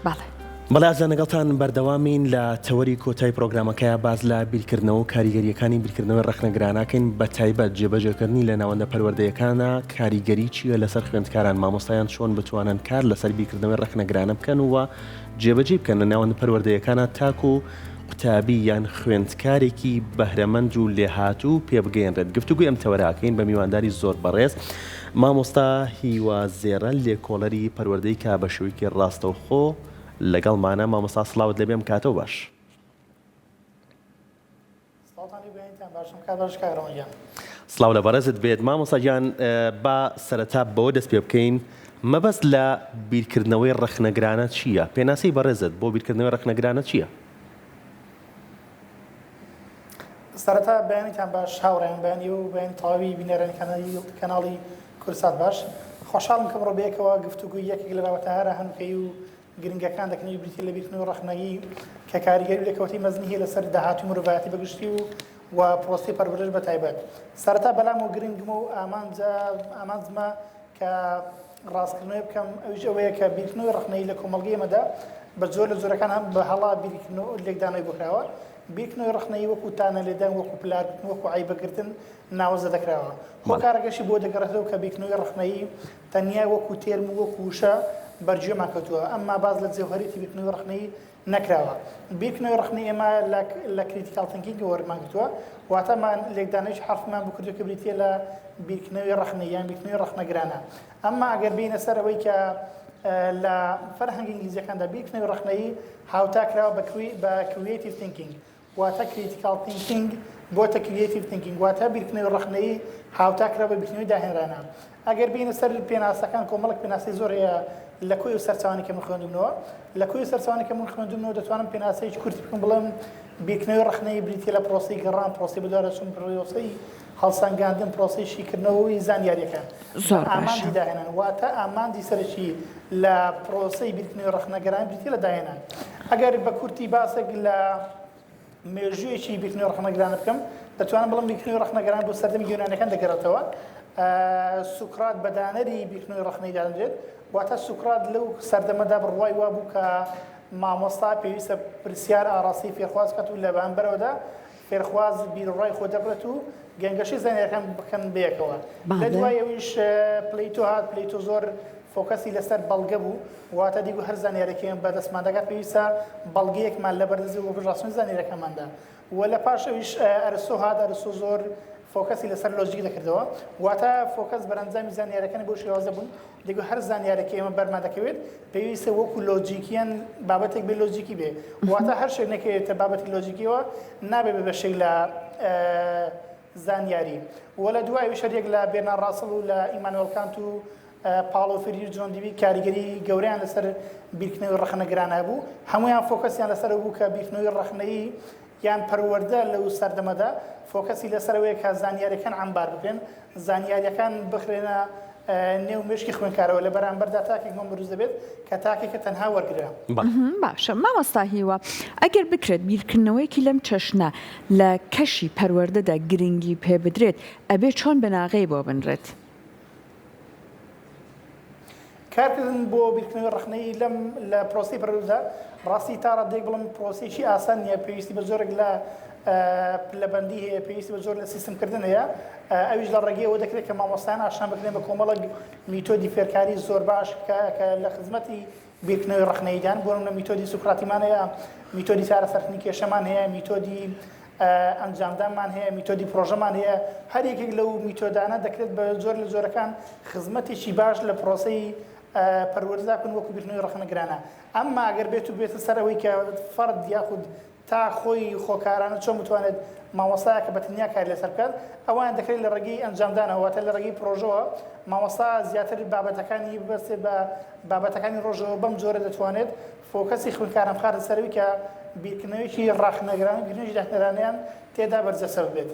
بەڵێ. بەڵێ ئازیزان لەگەڵتان بەردەوامین لە تەوەری کۆتای پرۆگرامەکەیا باس لە بیرکردنەوە و کاریگەرییەکانی بیرکردنەوەی ڕەخنەگرانەکەین بە تایبەت جێبەجێکردنی لە ناوەندە پەروەردەیەکانا کاریگەری چییە لەسەر خوێندکاران مامۆستایان چۆن بتوانن کار لەسەر بیرکردنەوەی ڕەخنەگرانە بکەن و جێبەجێی بکەن لە ناوەندە پەروەردەیەکانا تاکو قوتابی یان خوێندکارێکی بەهرەمەند و لێهاتوو پێبگەیەنرێت گفتوگۆی ئەم تەوەرە ئەکەین بە میوانداری زۆر بەڕێز مامۆستا هیوا زێڕە لێکۆڵەری پەروەردەی کە بە شێوەیەکی ڕاستەوخۆ لەگەڵمانە مامۆستا سڵاوت لێبێ ئەم کاتەو باش. سڵاوتان لێ بەیانیتان باش ئەم کات باش کاک ڕەوەند گیان. سڵاو لە بەڕێزت بێت مامۆستا گیان با سەرەتا بەوە دەست پێ بکەین مەبەست لە بیرکردنەوەی ڕەخنەگرانە چییە؟ پێناسەی بەڕێزت بۆ بیرکردنەوەی ڕەخنەگرانە چییە؟ سەرەتا بەیانیتان باش هاوڕێیان بەیانی و بەیانی تەواوی بینەرانی کەناڵی کوردسات باش خۆشحاڵم کە ئەمڕۆ بەیەکەوە گفتوگۆی یەکێک لە بابەتە هەرە هەنووکەیی و گرنگەکان دەکەن ئەویش بریتیە لە بیرکردنەوەی ڕەخنەیی کە کاریگەری و لێکەوتەی مەزنی هەیە لەسەر داهاتووی مرۆڤایەتی بە گشتی و و پرۆسەی پەروەردەش بە تایبەت. سەرەتا بەلامەوە گرنگمە و ئامانجە ئامانجمە کە ڕاستکردنەوەی بکەم ئەویش ئەوەیە کە بیرکردنەوەی ڕەخنەیی لە کۆمەڵگەی ئێمەدا بە جۆر لە جۆرەکان هەم بە هەڵە بیرکردنەوە لێکدانەوەی بۆ کراوە. بیرکردنەوەی ڕەخنەیی وەکوو تانە لێدان، وەکوو پلارگرتن، وەکوو عەیبەگرتن ناوزە دەکراوە. هۆکارەکەشی بۆ دەگەڕێتەوە کە بیرکردنەوەی ڕەخنەیی تەنیا وەکو تێرم و وەکو وشە بەرگوێمان کەوتووە، ئەمما باس لە جەوهەریەتی بیرکردنەوەی ڕەخنەیی نەکراوە. بیرکردنەوەی ڕەخنەیی ئێمە لە لە critical thinking ەوە وەرمان گرتووە، واتە مان لێکدانەوەیەکی حەرفیمان بۆ کردووە کە بریتییە لە بیرکردنەوەی ڕەخنەیی یان بیرکردنەوەی ڕەخنەگرانە. ئەمما ئەگەر بێینە سەر ئەوەی کە لە فەرهەنگە ئینگلیزییەکاندا بیرکردنەوەی ڕەخنەیی هاوتا کراوە بە بە creative thinking، واتە critical thinking بۆتە creative thinking، واتە بیرکردنەوەی ڕەخنەیی هاوتا کراوە بە بیرکردنەوەی داهێنەرانە. ئەگەر بێینە سەر پێناسەکان کۆمەڵێک پێناسەی زۆر هەیە لە کۆی ئەو سەرچاوانەی کە من خوێندوومنەوە. لە کۆی ئەو سەرچاوانەی کە من خوێندوومنەوە دەتوانم پێناسەیەکی کورت بکەم بڵێم بیرکردنەوەی ڕەخنەیی بریتییە لە پرۆسەی گەڕان، پرۆسەی بەدواداچوون، پرۆسەی هەڵسەنگاندن، پرۆسەی شیکردنەوەی زانیارییەکان بە زۆر باشە. ئامانجی داهێنان. واتە ئامانجی سەرەکی لە پرۆسەی بیرکردنەوەی ڕەخنەگەرانە بریتییە لە داهێنان. ئەگەر بە کورتی باسێک لە مێژوویەکی بیرکردنەوەی ڕەخنەگرانە بکەم، دەتوانم بڵێم بیرکردنەوەی ڕەخنەگرانە بۆ سەردەمی یۆنانیەکان دەگەڕێتەوە. سوکرات بە دانەری بیرکردنەوەی ڕەخنەیی دادەنرێت، واتە سوکرات لەو سەردەمەدا بڕوای وابوو کە مامۆستا پێویستە پرسیار ئاڕاستەی فێرخواز بکات و لە بەرامبەرەوەدا فێرخواز بیروڕای خۆ دەبڕێت و گەنگەشەی زانیاریەکان بکەن بەیەکەوە. لە دوای ئەویش پلەیتۆ هات، پلەیتۆ زۆر فۆکەسی لەسەر بەڵگە بوو، واتە دیگو هەر زانیارێک ئێمە بەدەستمان دەگات پێویستە بەڵگەیەکمان لەبەردەست بێت بۆ پشتڕاستکردنەوەی زانیاریەکانماندا. و لە پاش ئەویش ئەرستۆ هات، ئەرستۆ زۆر فۆکەسی لەسەر لۆجیک دەکردەوە، واتە فۆکەس بەرەنجامی زانیاریەکانی بەو شێوازە بوون، دەگو هەر زانیارێک کە ئێمە بەرمان دەکەوێت پێویستە وەکو لۆجیکیان بابەتێک بێ لۆجیکی بێ، واتە هەر شتێک نەکەوێتە بابەتی لۆجیکیەوە نابێ بە بەشێک لە زانیاری. و لە دوای ئەویش هەریەک لە بێرنارد ڕاسڵ و لە ئیمانوێڵ کانت و پاڵۆ فریری و جۆن دیوی کاریگەری گەورەیان لەسەر بیرکردنەوەی ڕەخنەگرانە هەبوو، هەموویان فۆکەسیان لەسەر ئەوە بوو کە بیرکردنەوەی ڕەخنەیی یان پەروەردە لەو سەردەمەدا فۆکەسی لەسەر ئەوەیە کە زانیاریەکان عەمبار بکرێن، زانیاریەکان بخرێنە نێو مێشکی خوێندکارەوە، لە بەرامبەردا تاکێک بۆم دروست دەبێت کە تاکێکە تەنها وەرگرە. باشە مامۆستا هیوا، ئەگەر بکرێت بیرکردنەوەیەکی لەم چەشنە لە کەشی پەروەردەدا گرنگی پێبدرێت، ئەبێ چۆن بناغەی بۆ بنرێت؟ کارکردن بۆ بیرکردنەوەی ڕەخنەیی لەم لە پرۆسەی پەروەردەدا ڕاستی تا ڕادەیەک بڵێم پرۆسەیەکی ئاسان نییە پێویستی بە زۆرێک لە پلەبەندی هەیە پێویستی بە زۆر لە سیستمکردن هەیە ئەویش لە ڕێگەی ئەوە دەکرێت کە مامۆستایان ئاشنا بکرێن بە کۆمەڵێک میتۆدی فێرکاری زۆر باش کە کە لە خزمەتی بیرکردنەوەی ڕەخنەییدان بۆ نمونە میتۆدی سوکراتیمان هەیە میتۆدی چارەسەرکردنی کێشەمان هەیە میتۆدی ئەنجامدانمان هەیە، میتۆدی پرۆژەمان هەیە، هەر یەکێک لەو میتۆدانە دەکرێت بە جۆر لە جۆرەکان خزمەتێکی باش لە پرۆسەی پەروەردەدا بکەن وەکو بیرکردنەوەی ڕەخنەگرانە. ئەمما ئەگەر بێت و بێتە سەر ئەوەی کە فەرد یاخود تا خۆی خۆکارانە چۆن بتوانێت مامۆستایەکە بە تەنیا کاری لەسەر بکات، ئەوان دەکرێت لە ڕێگەی ئەنجامدانەوە، واتە لە ڕێگەی پرۆژەوە مامۆستا زیاتر بابەتەکانی ببەستێت بە بابەتەکانی ڕۆژەوە، بەم جۆرە دەتوانێت فۆکەسی خوێندکاران بخاتە سەر ئەوەی کە بیرکردنەوەیەکی ڕەخنەگرانە و بیرکردنەوەیەکی داهێنەرانەیان تێدا بەرجەستە ببێت.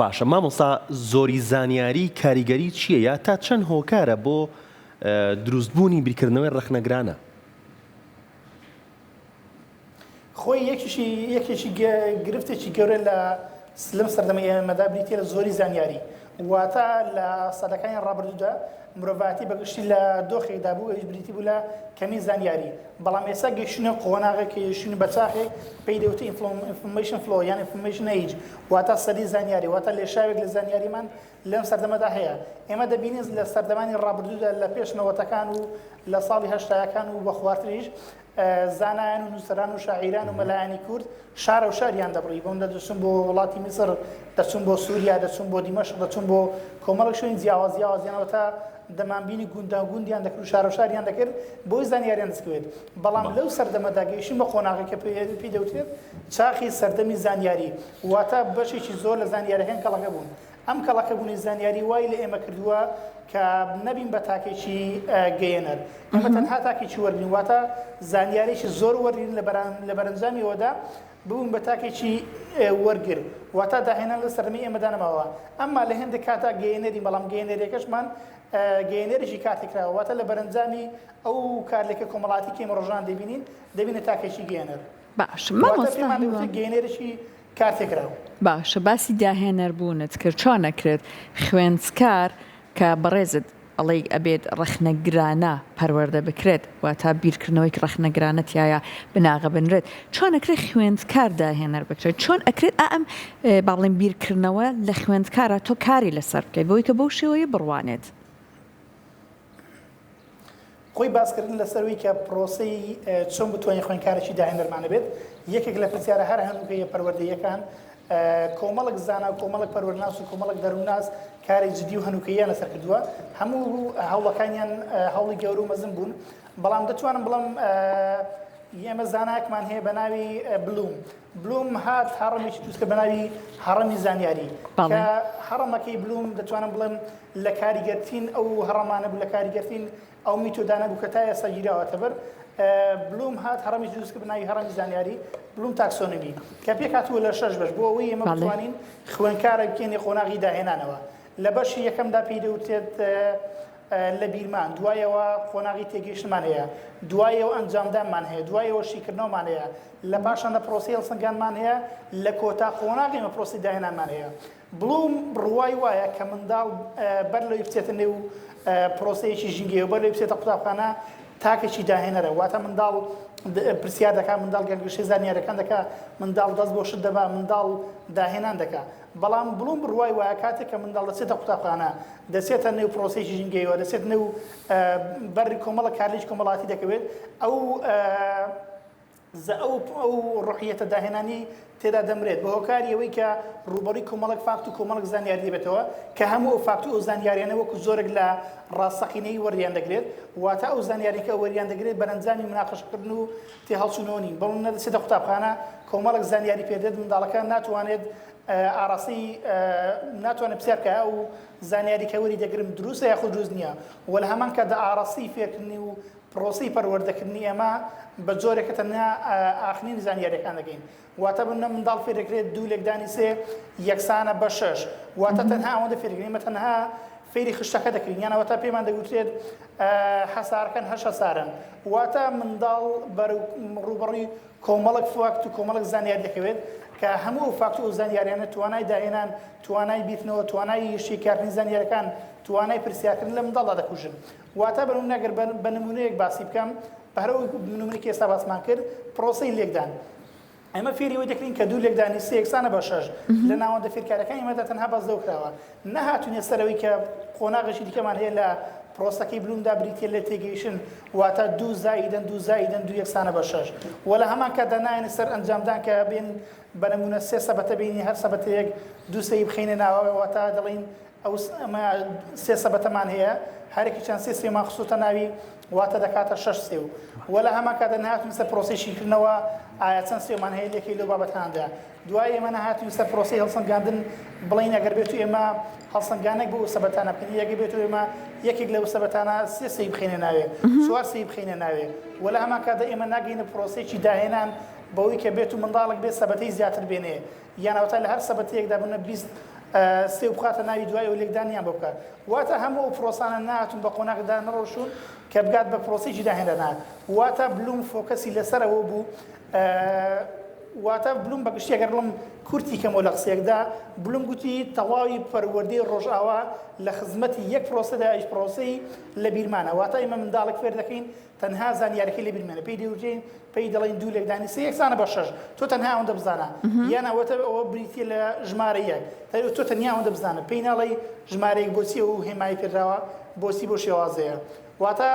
باشە مامۆستا زۆری زانیاری کاریگەری چیە یا تا چەند هۆکارە بۆ دروست بوونی بیرکردنەوەی ڕەخنەگرانە؟ خۆی یەکیشی یەکێکی گرفتێکی گەورە لە لەم سەردەمەی ئێمەدا بریتیە لە زۆری زانیاری واتە لە سەدەکانی ڕابردوودا. مرۆڤایەتی بە گشتی لە دۆخێکدا بوو ئەویش بریتی بوو لە کەمی زانیاری، بەڵام ئێستا گەیشتوینە قۆناغێک کە گەیشتوین بە چاخێک پێی دەوترێت information flow یان information age واتە سەدەی زانیاری واتە لێشاوێک لە زانیاریمان لەم سەردەمەدا هەیە. ئێمە دەبینین لە سەردەمانی ڕابردوودا لە پێش نەوەتەکان و لە ساڵی هەشتایەکان و بە خوارتریش زانایان و نووسەران و شاعیران و مەلایانی کورد شارە و شاریان دەبڕی بۆم دەچوون بۆ وڵاتی میسر دەچوون بۆ سووریا دەچوون بۆ دیمەشق دەچوون بۆ کۆمەڵێک شوێنی جیاواز جیاوازیانەوە تا دەمانبینی گوندان گوندیان دەکرد و شارە و شاریان دەکرد بۆی زانیاریان دەستکەوێت بەڵام لەو سەردەمەدا گەیشتین بە قۆناغێک کە پێی دەوترێت چاخی سەردەمی زانیاری واتە بەشێکی زۆر لە زانیاریەکان کەڵەکە بوون ئەم کەڵەکەبوونی زانیاری وای لە ئێمە کردووە کە نەبین بە تاکێکی گەیەنەر. ئێمە تەنها تاکێکی وەرگرین، واتە زانیاریی زۆر وەرگرین لە بەرەنجامی ئەوەدا ببوون بە تاکێکی وەرگر، واتە داهێنان لە سەردەمی ئێمەدا نەماوە. ئەمما لە هێندێک کاتا گەیەنەرین، بەڵام گەیەنەریەکەشمان گەیەنەرێکی کارتێکراوە، واتە لە بەرەنجامی ئەو کارلێکە کۆمەڵایەتی کە ئێمە ڕۆژانە دەیبینین، دەبینە تاکێکی گەیەنەر. باشە مامۆستا هیوا. گەیەنەرێکی کارتێکراو. باشە باسی داهێنەر بوونت کرد چۆن ئەکرێت خوێندکار کە بەڕێزت ئەڵێی ئەبێت ڕەخنەگرانە پەروەردە بکرێت واتا بیرکردنەوەیەکی ڕەخنەگرانە تیایا بناغە بنرێت چۆن ئەکرێت خوێندکار داهێنەر بکرێت چۆن ئەکرێت ئا ئەم با بڵێین بیرکردنەوە لە خوێندکارا تۆ کاری لەسەر بکەیت بۆی کە بەو شێوەیە بڕوانێت؟ خۆی باسکردن لەسەر وی کە پرۆسەی چۆن بتوانین خوێندکارێکی داهێنەرمان هەبێت یەکێک لە پرسیارە هەر هەنووکەیە پەروەردەییەکان کۆمەڵک زانا و کۆمەڵک پەروەرناس و کۆمەڵک دەروونناس کاری جدی و هەنووکەییان لەسەر کردووە هەموو هەوڵەکانیان هەوڵی گەورە و مەزن بوون بەڵام دەتوانم بڵێم ئێمە زانایەکمان هەیە بە ناوی بلوم بلوم هات هەڕەمێکی دروست کرد بە ناوی هەڕەمی زانیاری کە هەڕەمەکەی بلوم دەتوانم بڵێم لە کاریگەرترین ئەو هەڕەمانە بوو لە کاریگەرترین ئەو میتۆدانە بوو کە تا ئێستا گیراوەتە بەر. بلوم هات هەڕەمی دروست کرد بە ناوی هەڕەمی زانیاری، Bloom Taxonomy، کە پێکهاتووە لە شەش بەش بۆ ئەوەی ئێمە بتوانین خوێندکارێک بکەینە قۆناغی داهێنانەوە. لە بەشی یەکەمدا پێی دەوترێت لە بیرمان، دوایەوە قۆناغی تێگەیشتنمان هەیە، دوایەوە ئەنجامدانمان هەیە، دوایەوە شیکردنەوەمان هەیە، لە پاشاندا پرۆسەی هەڵسەنگاندمان هەیە، لە کۆتا قۆناغی ئێمە پرۆسەی داهێنانمان هەیە. بڵوم بڕوای وایە کە منداڵ بەر لەوەی بچێتە نێو پرۆسەیەکی ژینگەیەوە، بەر لەوەی بچێتە قوتابخانە تاکێکی داهێنەرە، واتە منداڵ پرسیار دەکات، منداڵ گەنگەشەی زانیاریەکان دەکات، منداڵ دەست بۆ شت دەبات، منداڵ داهێنان دەکات. بەڵام بڵوم بڕوای وایە کاتێک کە منداڵ دەچێتە قوتابخانە، دەچێتە نێو پرۆسەیەکی ژینگەیەوە، دەچێتە نێو بەر کۆمەڵە کارلێکی کۆمەڵایەتی دەکەوێت، ئەو زە ئەو ئەو ڕۆحیەتە داهێنانی تێدا دەمرێت بە هۆکاری ئەوەی کە ڕووبەڕووی کۆمەڵێک فاکت و کۆمەڵێک زانیاری دەبێتەوە کە هەموو ئەو فاکت و ئەو زانیاریانە وەکو زۆرێک لە ڕاستەقینەیی وەریان دەگرێت واتە ئەو زانیاری کە وەریان دەگرێت بەرەنجامی مناقەشەکردن و تێهەڵچوونەوە نین بەڵام نە دەچێتە قوتابخانە کۆمەڵێک زانیاری پێدێت منداڵەکە ناتوانێت ئاراستەی ناتوانێت پرسیار بکات ئەو زانیاری کە وەری دەگرم دروستە یاخود دروست نییە و لە هەمان کاتدا ئاراستەی فێرکردنی و پرۆسەی پەروەردەکردنی ئێمە بە جۆرێکە تەنیا ئاخنینی زانیاریەکان دەکەین واتە بنە منداڵ فێردەکرێت دوو لێکدانی سێ یەکسانە بە شەش واتە تەنها ئەوەندە فێرکرێن ئێمە تەنها فێری خشتەکە دەکرین یان ئەوەتا پێمان دەگوترێت هەسارەکان هەش هەسارن واتە منداڵ بەرەو ڕووبەڕووی کۆمەڵێک فاکت و کۆمەڵێک زانیاری دەکەوێت کە هەموو ئەو فاکت و ئەو زانیاریانە توانای داهێنان توانای بیرکردنەوە توانای شیکارکردنی زانیاریەکان توانای پرسیارکردن لە منداڵدا دەکوژن واتە بە نموونە گەر بە نموونەیەک باسی بکەم، بە هەر ئەو نموونەی کە ئێستا باسمان کرد، پرۆسەی لێکدان. ئێمە فێری ئەوەی دەکرین کە دوو لێکدانی سێ یەکسانە بە شەش. لە ناوەندە فێرکارییەکانی ئێمەدا تەنها باس لەوە کراوە. نەهاتووینە سەر ئەوەی کە قۆناغێکی دیکەمان هەیە لە پرۆسەکەی بلومدا بریتییە لە تێگەیشتن، واتە دوو زائیدەن دوو زائیدەن دوو یەکسانە بە شەش. وە لە هەمان کاتدا نایەنە سەر ئەنجامدان کە بێن بە نموونە سێ سەبەتە بێنین هەر سەبەتەیەک دوو سێی بخەینە ناوەوە واتە دەڵێین ئەو ئەمە سێ سەبەتەمان هەیە هەرێکیان سێ سێومان خستۆتە ناوی واتە دەکاتە شەش سێو وە لە هەمان کاتدا نەهاتوین سەر پرۆسەی شیکردنەوە ئایا چەند سێومان هەیە لێکەی لەو بابەتاندا دوای ئێمە نەهاتوین سەر پرۆسەی هەڵسەنگاندن بڵێین ئەگەر بێتو ئێمە هەڵسەنگانێک بۆ ئەو سەبەتانە بکەین یەکە بێتو ئێمە یەکێک لەو سەبەتانە سێ سێی بخەینە ناوێ چوار سێی بخەینە ناوێ وە لە هەمان کاتدا ئێمە ناگەینە پرۆسەیەکی داهێنان بەوەی کە بێتو منداڵێک بێ سەبەتەی زیاتر بێنێ یان ئەوەتا لە هەر سەبەتەیەکدا بنە 20 سێو بخاتە ناوی دوای ئەو لێکدانیان بۆ بکات واتە هەموو ئەو پرۆسانە نەهاتوون بە قۆناغدا نەڕۆشتوون کە بگات بە پرۆسەیەکی داهێنەرانە واتە بلوم focus ی لەسەر ئەوە بوو. واتە بلوم بە گشتی ئەگەر بڵێم کورتی کەمەوە لە قسەیەکدا، بلوم گوتی تەواوی پەروەردەی ڕۆژئاوا لە خزمەتی یەک پرۆسەدا ئەویش پرۆسەی لەبیرمانە. واتە ئێمە منداڵێک فێر دەکەین تەنها زانیارەکەی لەبیر بمێنێ پێی دەوترێین پێی دەڵێین دوو لێکدانی سێ یەکسانە بە شەش تۆ تەنها ئەوەندە بزانە یان ئەوەتە ئەوە بریتیە لە ژمارە یەک تۆ تەنیا ئەوەندە بزانە پێی ناڵێی ژمارە یەک بۆچی ئەو هێمای پێدراوە بۆچی بەو شێوازەیە واتە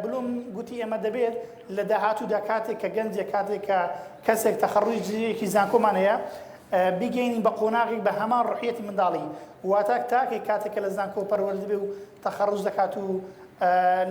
بلوم گوتی ئێمە دەبێت لە داهاتوودا کاتێک کە گەنجێک کاتێک کە کەسێک تەخەڕوجێکی زانکۆمان هەیە بیگەینین بە قۆناغێک بە هەمان ڕحیەتی منداڵی واتە تاکێک کاتێک کە لە زانکۆ پەروەردە بێ و تەخەڕوج دەکات و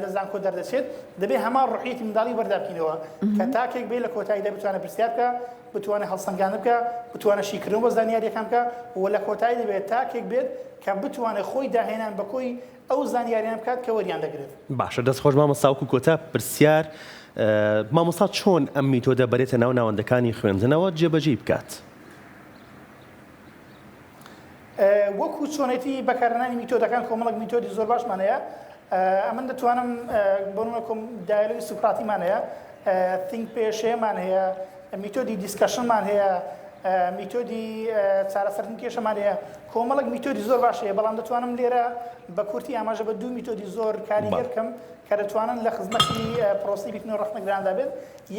لە زانکۆ دەردەچێت دەبێت هەمان ڕحیەتی منداڵی بەردا بکەینەوە کە تاکێک بێ لە کۆتاییدا بتوانێت پرسیار بکە بتوانێت هەڵسەنگاندن بکە بتوانێت شیکردنەوە بۆ زانیاریەکان بکە و لە کۆتایی دەبێت تاکێک بێت کە بتوانێت خۆی داهێنان بە کۆی ئەو زانیاریانە بکات کە وەریان دەگرێت. باشە دەست خۆش مامۆستا وەکو کۆتا پرسیار مامۆستا چۆن ئەم میتۆدە بەرێتە ناو ناوەندەکانی خوێندنەوە جێبەجێی بکات؟ وەکو چۆنێتی بەکارهێنانی میتۆدەکان کۆمەڵێک میتۆدی زۆر باشمان هەیە ئەمن دەتوانم بۆ نمونە کۆم دایالۆگی سوکراتیمان هەیە think pair share مان هەیە میتۆدی discussion مان هەیە میتۆدی چارەسەرکردنی کێشەمان هەیە کۆمەڵێک میتۆدی زۆر باش هەیە بەڵام دەتوانم لێرە بە کورتی ئاماژە بە دوو میتۆدی زۆر کاریگەر بکەم کە دەتوانن لە خزمەتی پرۆسەی بیرکردنەوەی ڕەخنەگراندا بێت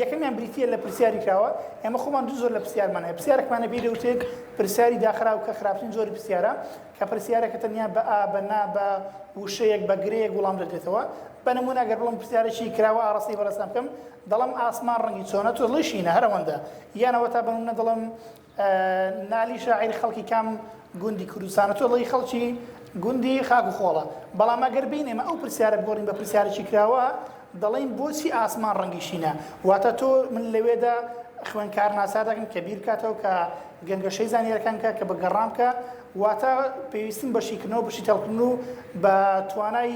یەکەمیان بریتییە لە پرسیاری کراوە، ئێمە خۆمان دوو جۆر لە پرسیارمان هەیە، پرسیارێکمان هەیە پێی دەوترێت پرسیاری داخراو کە خراپترین جۆری پرسیارە، کە پرسیارێکە تەنیا بە ئا، بە نا، بە وشەیەک، بە گرێیەک وڵام دەدرێتەوە. بە نموونە ئەگەر بڵێم پرسیارێکی کراوە ئاڕاستەی بەڕێزتان بکەم، دەڵێم ئاسمان ڕەنگی چۆنە؟ تۆ دەڵێی شینە، هەر ئەوەندە. یان ئەوەتا بە نموونە دەڵێم نالی شاعیر خەڵکی کام گوندی کوردستانە؟ تۆ دەڵێی خەڵکی گوندی خاک و خۆڵە. بەڵام ئەگەر بێین ئێمە ئەو پرسیارە بگۆڕین بە پرسیارێکی کراوە، دەڵێین بۆچی ئاسمان ڕەنگی شینە؟ واتە تۆ من لەوێدا خوێندکار ناچار دەکەم کە بیر بکاتەوە، کە گەنگەشەی زانیارەکان بکات، کە بە گەڕان بکات، واتە پێویستیم بە شیکردنەوە، بە شیتەڵکردن و بە توانای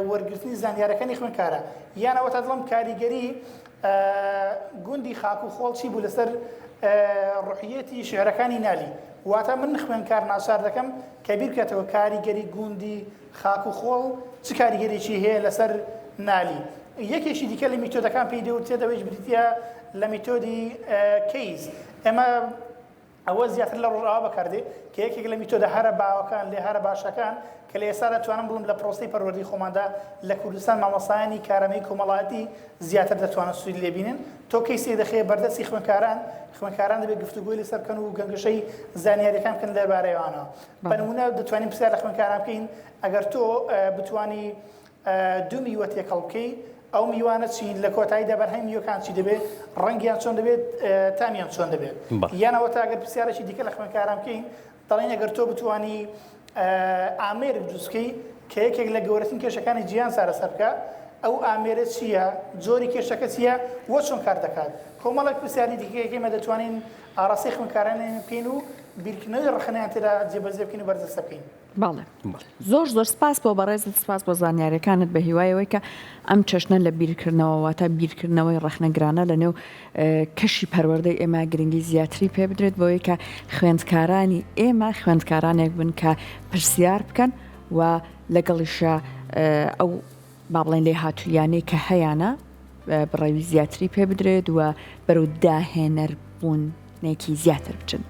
وەرگرتنی زانیارەکانی خوێندکارە. یان ئەوەتا دەڵێم کاریگەری گوندی خاک و خۆڵ چی بوو لەسەر ڕوحیەتی شیعرەکانی نالی؟ واتە من خوێندکار ناچار دەکەم کە بیر بکاتەوە کاریگەری گوندی خاک و خۆڵ چ کاریگەریی هەیە لەسەر نالی؟ یەکێکی دیکە لە میتۆدەکان پێی دەوترێت ئەوەیش بریتییە لە میتۆدی کەیس. ئێمە ئەوە زیاتر لە ڕۆژئاوا بەکاردێ کە یەکێک لە میتۆدە هەرە باوەکان لێ هەرە باشەکان کە لە ئێستادا توانم بڵێم لە پرۆسەی پەروەردەی خۆماندا لە کوردستان مامۆستایانی کارامەیی کۆمەڵایەتی زیاتر دەتوانن سوود لێ بینن. تۆ کەیسێک دەخەیە بەردەستی خوێندکاران، خوێندکاران دەبێت گفتوگۆی لەسەر بکەن و گەنگەشەی زانیاریەکان بکەن لەبارەیەوانەوە. بە نموونە دەتوانین پرسیار لە خوێندکاران بکەین ئەگەر تۆ بتوانی دوو میوە تێکەڵ بکەی ئەو میوانە چین لە کۆتاییدا بەرهەمی میوەکان چی دەبێت ڕەنگیان چۆن دەبێت تامیان چۆن دەبێت یان ئەوە تا ئەگەر پرسیارێکی دیکە لە خوێندکاران بکەین دەڵێن ئەگەر تۆ بتوانی ئامێرێک دروست بکەی کە یەکێک لە گەورەترین کێشەکانی جیهان چارەسەر بکە ئەو ئامێرە چییە جۆری کێشەکە چییە وە چۆن کار دەکات کۆمەڵێک پرسیاری دیکە ئێمە دەتوانین ئاڕاستەی خوێندکاران بکەین و بیرکردنەوەی ڕەخنەیان تێدا جێبەجێ بکەین و بەرجەستە بکەین. بەڵێ زۆر زۆر سپاس بۆ بەڕێزت سپاس بۆ زانیاریەکانت بە هیوای ئەوەی کە ئەم چەشنە لە بیرکردنەوە واتە بیرکردنەوەی ڕەخنەگرانە لە نێو کەشی پەروەردەی ئێمە گرنگی زیاتری پێ بدرێت بۆی کە خوێندکارانی ئێمە خوێندکارانێک بن کە پرسیار بکەن و لەگەڵیشە ئەو با بڵێن لێهاتوویانەی کە هەیانە بڕەوی زیاتری پێ بدرێت و بەرەو داهێنەر بوونێکی زیاتر بچن.